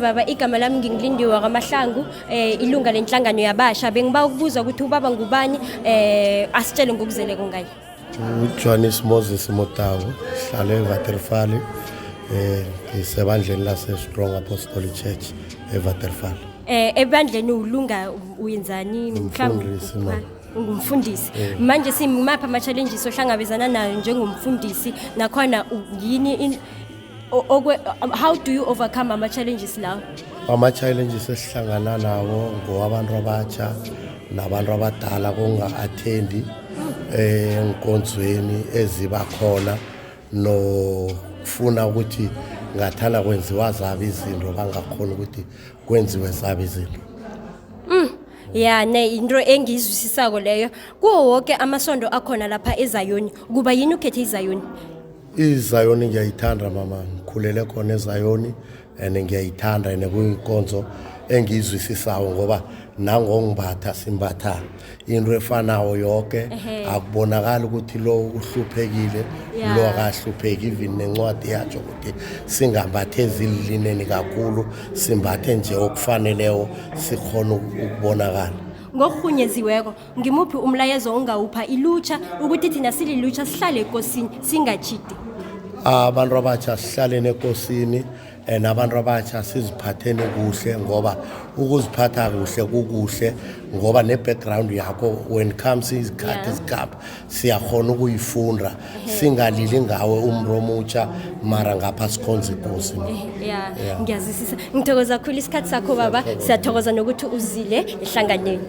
Baba igama lami ngingilindiwe kwaMahlangu ilunga lenhlangano yabasha bengiba ukubuza ukuthi ubaba ngubani asitshele ngokuzele kongayi uJohannes Moses Motawu hlala eVaterfall isebandleni lase Strong Apostolic Church eVaterfall ebandleni ulunga uyenzani mhlawumbe ungumfundisi manje simapha ama challenges ohlangabezana nayo njengomfundisi nakhona yini how do you overcome ama challenges lawo? Ama challenges esihlangana nawo ngowabantu abatsha nabantu abadala konga-attendi enkonzweni eziba khona nofuna ukuthi ngathana kwenziwa zabo izinto bangakhona ukuthi kwenziwe zabo izinto. Yeah, into engizwisisako leyo kuwo wonke amasondo akhona lapha eZayoni kuba yini ukhethe iZayoni? iZayoni ngiyayithanda mama ngikhulele khona eZayoni and ngiyayithanda nekuyinkonzo engizwisisayo ngoba nangongibatha simbatha into efanayo yonke akubonakala ukuthi lo uhluphekile lo akahlupheki even nencwadi yacho ukuthi singambathe ezilineni kakhulu simbathe nje okufaneleyo sikhona ukubonakala. Ngokuhunyeziweko ngimuphi umlayezo ongawupha ilutsha ukuthi thina sililutsha sihlale enkosini singachiti? Abantu abatsha sihlale enkosini nabantu abatsha siziphatheni kuhle ngoba ukuziphatha kuhle kukuhle ngoba ne-background yakho when comes isikhathi esigaba siyakhona ukuyifunda singalili ngawe umuntu omutsha mara ngapha sikhonza inkosi. Ngiyazisisa ngithokoza kakhulu isikhathi sakho baba siyathokoza nokuthi uzile ehlanganweni.